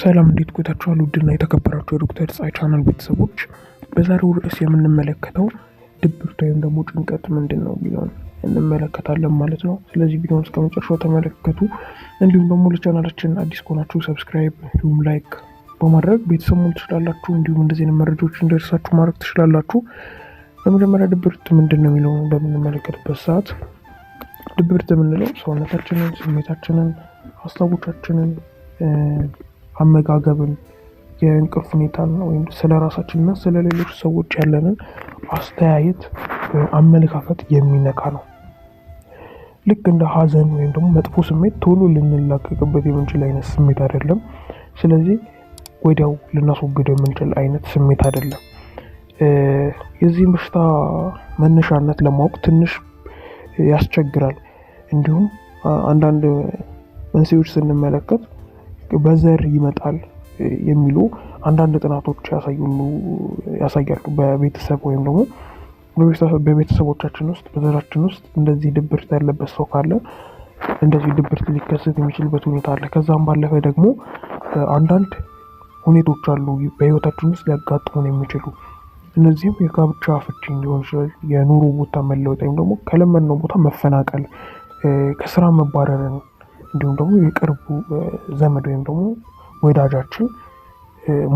ሰላም እንዴት ቆይታችኋል? ውድና የተከበራችሁ የዶክተር ፀሐይ ቻናል ቤተሰቦች፣ በዛሬው ርዕስ የምንመለከተው ድብርት ወይም ደግሞ ጭንቀት ምንድን ነው የሚለውን እንመለከታለን ማለት ነው። ስለዚህ ቪዲዮውን እስከ መጨረሻው ተመለከቱ። እንዲሁም ደግሞ ለቻናላችን አዲስ ከሆናችሁ subscribe እንዲሁም like በማድረግ ቤተሰብ መሆን ትችላላችሁ። እንዲሁም እንደዚህ አይነት መረጃዎች እንዲደርሳችሁ ማድረግ ትችላላችሁ። በመጀመሪያ ድብርት ምንድን ነው የሚለውን በምንመለከትበት ሰዓት ድብርት የምንለው ሰውነታችንን፣ ስሜታችንን፣ ሀሳቦቻችንን፣ አመጋገብን፣ የእንቅልፍ ሁኔታን ወይም ስለ ራሳችንና ስለ ሌሎች ሰዎች ያለንን አስተያየት ወይም አመለካከት የሚነካ ነው። ልክ እንደ ሀዘን ወይም ደግሞ መጥፎ ስሜት ቶሎ ልንላቀቅበት የምንችል አይነት ስሜት አይደለም። ስለዚህ ወዲያው ልናስወግደው የምንችል አይነት ስሜት አይደለም። የዚህን በሽታ መነሻነት ለማወቅ ትንሽ ያስቸግራል። እንዲሁም አንዳንድ መንስኤዎች ስንመለከት በዘር ይመጣል የሚሉ አንዳንድ ጥናቶች ያሳያሉ። በቤተሰብ ወይም ደግሞ በቤተሰቦቻችን ውስጥ፣ በዘራችን ውስጥ እንደዚህ ድብርት ያለበት ሰው ካለ እንደዚህ ድብርት ሊከሰት የሚችልበት ሁኔታ አለ። ከዛም ባለፈ ደግሞ አንዳንድ ሁኔታዎች አሉ በህይወታችን ውስጥ ሊያጋጥሙን የሚችሉ። እነዚህም የጋብቻ ፍቺ ሊሆን ይችላል፣ የኑሮ ቦታ መለወጥ ወይም ደግሞ ከለመድነው ቦታ መፈናቀል፣ ከስራ መባረርን፣ እንዲሁም ደግሞ የቅርቡ ዘመድ ወይም ደግሞ ወዳጃችን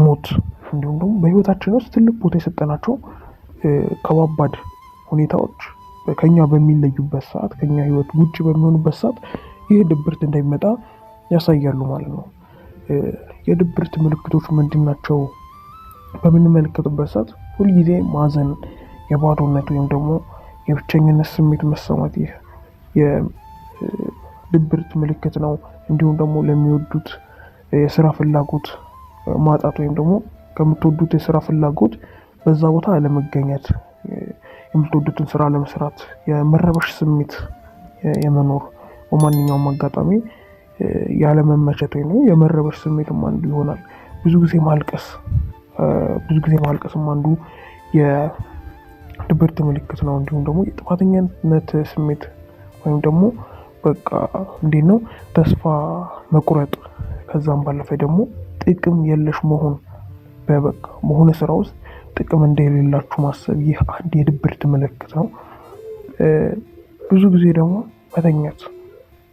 ሞት፣ እንዲሁም ደግሞ በህይወታችን ውስጥ ትልቅ ቦታ የሰጠናቸው ከባባድ ሁኔታዎች ከኛ በሚለዩበት ሰዓት፣ ከኛ ህይወት ውጭ በሚሆኑበት ሰዓት ይህ ድብርት እንደሚመጣ ያሳያሉ ማለት ነው። የድብርት ምልክቶች ምንድን ናቸው? በምንመለከትበት ሰዓት ሁልጊዜ ማዘን፣ የባዶነት ወይም ደግሞ የብቸኝነት ስሜት መሰማት ይህ የድብርት ምልክት ነው። እንዲሁም ደግሞ ለሚወዱት የስራ ፍላጎት ማጣት ወይም ደግሞ ከምትወዱት የስራ ፍላጎት በዛ ቦታ አለመገኘት፣ የምትወዱትን ስራ ለመስራት የመረበሽ ስሜት የመኖር፣ በማንኛውም አጋጣሚ ያለመመቸት ወይም ደግሞ የመረበሽ ስሜትም አንዱ ይሆናል። ብዙ ጊዜ ማልቀስ፣ ብዙ ጊዜ ማልቀስም አንዱ የድብርት ምልክት ነው። እንዲሁም ደግሞ የጥፋተኝነት ስሜት ወይም ደግሞ በቃ እንዴት ነው ተስፋ መቁረጥ፣ ከዛም ባለፈ ደግሞ ጥቅም የለሽ መሆን፣ በበቃ በሆነ ስራ ውስጥ ጥቅም እንደሌላችሁ ማሰብ ይህ አንድ የድብርት ምልክት ነው። ብዙ ጊዜ ደግሞ መተኛት፣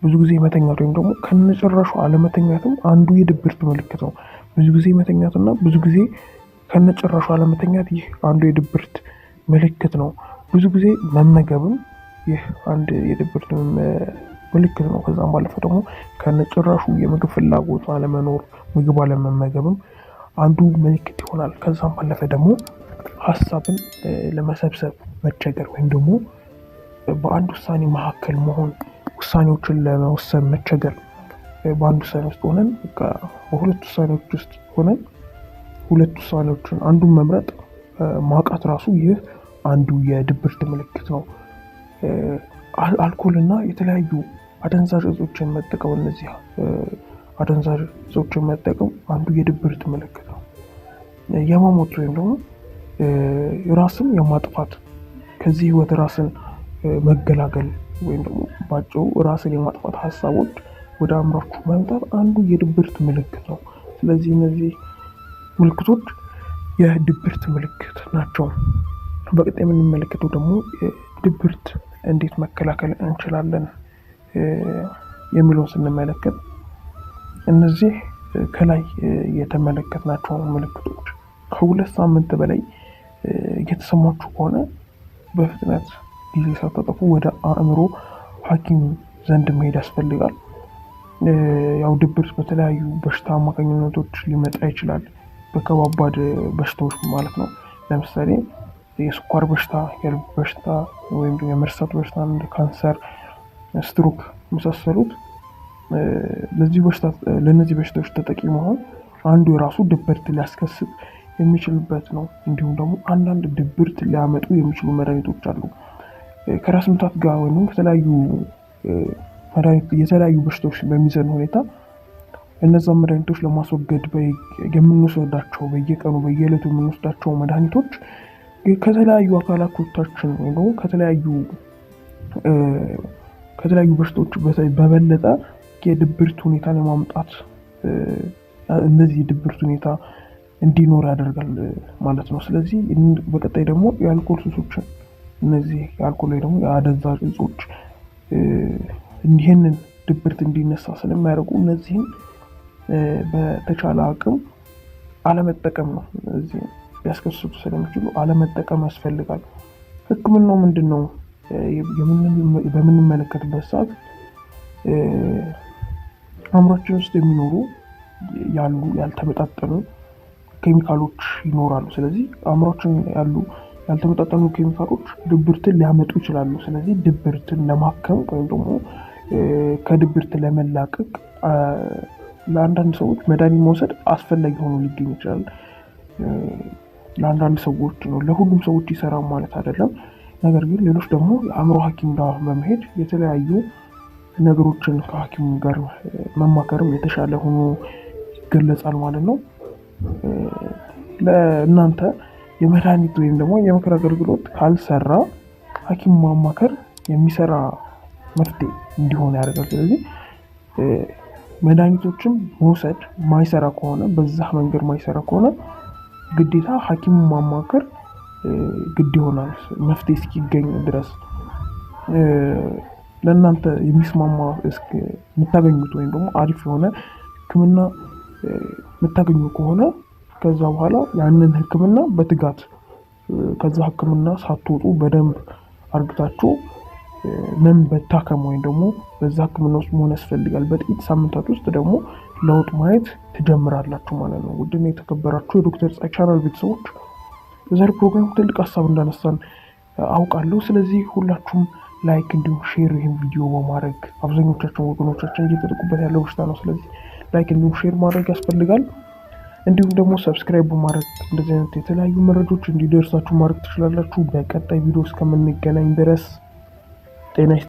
ብዙ ጊዜ መተኛት ወይም ደግሞ ከነጭራሹ አለመተኛትም አንዱ የድብርት ምልክት ነው። ብዙ ጊዜ መተኛትና ብዙ ጊዜ ከነጭራሹ አለመተኛት ይህ አንዱ የድብርት ምልክት ነው። ብዙ ጊዜ መመገብም ይህ አንድ የድብርት ምልክት ነው። ከዛም ባለፈ ደግሞ ከነጭራሹ የምግብ ፍላጎት አለመኖር፣ ምግብ አለመመገብም አንዱ ምልክት ይሆናል። ከዛም ባለፈ ደግሞ ሀሳብን ለመሰብሰብ መቸገር ወይም ደግሞ በአንድ ውሳኔ መካከል መሆን፣ ውሳኔዎችን ለመወሰን መቸገር፣ በአንድ ውሳኔ ውስጥ ሆነን፣ በሁለት ውሳኔዎች ውስጥ ሆነን ሁለት ውሳኔዎችን አንዱን መምረጥ ማቃት ራሱ ይህ አንዱ የድብርት ምልክት ነው። አልኮል እና የተለያዩ አደንዛዥ እጾችን መጠቀም፣ እነዚህ አደንዛዥ እጾችን መጠቀም አንዱ የድብርት ምልክት ነው። የመሞት ወይም ደግሞ ራስን የማጥፋት፣ ከዚህ ህይወት ራስን መገላገል ወይም ደግሞ ባጭሩ ራስን የማጥፋት ሀሳቦች ወደ አእምሯችሁ መምጣት አንዱ የድብርት ምልክት ነው። ስለዚህ እነዚህ ምልክቶች የድብርት ምልክት ናቸው። በቀጣይ የምንመለከተው ደግሞ ድብርት እንዴት መከላከል እንችላለን የሚለውን ስንመለከት እነዚህ ከላይ የተመለከትናቸው ምልክቶች ከ2 ሳምንት በላይ እየተሰማችሁ ከሆነ በፍጥነት ጊዜ ሳታጠፉ ወደ አእምሮ ሐኪም ዘንድ መሄድ ያስፈልጋል። ያው ድብርት በተለያዩ በሽታ አማካኝነቶች ሊመጣ ይችላል። በከባባድ በሽታዎች ማለት ነው። ለምሳሌ የስኳር በሽታ፣ የልብ በሽታ ወይም የመርሳት በሽታ፣ እንደ ካንሰር፣ ስትሮክ የመሳሰሉት ለእነዚህ በሽታዎች ተጠቂ መሆን አንዱ የራሱ ድብርት ሊያስከስት የሚችልበት ነው። እንዲሁም ደግሞ አንዳንድ ድብርት ሊያመጡ የሚችሉ መድኃኒቶች አሉ። ከራስ ምታት ጋር ወይም ከተለያዩ የተለያዩ በሽታዎች በሚዘን ሁኔታ እነዛን መድኃኒቶች ለማስወገድ የምንወስዳቸው፣ በየቀኑ በየዕለቱ የምንወስዳቸው መድኃኒቶች ከተለያዩ አካላቶቻችን ወይም ደግሞ ከተለያዩ በሽታዎች በበለጠ የድብርት ሁኔታን የማምጣት እንደዚህ የድብርት ሁኔታ እንዲኖር ያደርጋል ማለት ነው። ስለዚህ በቀጣይ ደግሞ የአልኮል ሱሶችን፣ እነዚህ የአልኮል ወይ ደግሞ የአደንዛዥ እጾች ይህንን ድብርት እንዲነሳ ስለሚያደርጉ እነዚህን በተቻለ አቅም አለመጠቀም ነው። እነዚህ ሊያስከስቱ ስለሚችሉ አለመጠቀም ያስፈልጋል። ሕክምናው ምንድን ነው በምንመለከትበት ሰዓት አእምሯችን ውስጥ የሚኖሩ ያሉ ያልተመጣጠኑ ኬሚካሎች ይኖራሉ። ስለዚህ አእምሯችን ያሉ ያልተመጣጠኑ ኬሚካሎች ድብርትን ሊያመጡ ይችላሉ። ስለዚህ ድብርትን ለማከም ወይም ደግሞ ከድብርት ለመላቀቅ ለአንዳንድ ሰዎች መድኃኒት መውሰድ አስፈላጊ ሆኖ ሊገኝ ይችላል። ለአንዳንድ ሰዎች ነው፣ ለሁሉም ሰዎች ይሰራል ማለት አይደለም። ነገር ግን ሌሎች ደግሞ የአእምሮ ሐኪም ጋር በመሄድ የተለያዩ ነገሮችን ከሐኪም ጋር መማከርም የተሻለ ሆኖ ይገለጻል ማለት ነው። ለእናንተ የመድኃኒት ወይም ደግሞ የምክር አገልግሎት ካልሰራ ሐኪም ማማከር የሚሰራ መፍትሄ እንዲሆን ያደርጋል። ስለዚህ መድኃኒቶችን መውሰድ ማይሰራ ከሆነ፣ በዛ መንገድ ማይሰራ ከሆነ ግዴታ ሐኪም ማማከር ግድ ይሆናል መፍትሄ እስኪገኝ ድረስ። ለእናንተ የሚስማማ የምታገኙት ወይም ደግሞ አሪፍ የሆነ ሕክምና የምታገኙ ከሆነ ከዛ በኋላ ያንን ሕክምና በትጋት ከዛ ሕክምና ሳትወጡ በደንብ አርግታችሁ መታከም ወይም ደግሞ በዛ ሕክምና ውስጥ መሆን ያስፈልጋል። በጥቂት ሳምንታት ውስጥ ደግሞ ለውጥ ማየት ትጀምራላችሁ ማለት ነው። ውድና የተከበራችሁ የዶክተር ፀሐይ ቻናል ቤተሰቦች፣ በዛሬ ፕሮግራም ትልቅ ሀሳብ እንዳነሳን አውቃለሁ። ስለዚህ ሁላችሁም like እንዲሁም share ይህን ቪዲዮ በማድረግ፣ አብዛኞቻችን ወገኖቻችን እየተጠቁበት ያለው በሽታ ነው። ስለዚህ like እንዲሁም share ማድረግ ያስፈልጋል። እንዲሁም ደግሞ subscribe በማድረግ እንደዚህ አይነት የተለያዩ መረጃዎች እንዲደርሳችሁ ማድረግ ትችላላችሁ። በቀጣይ ቪዲዮ እስከምንገናኝ ድረስ ጤና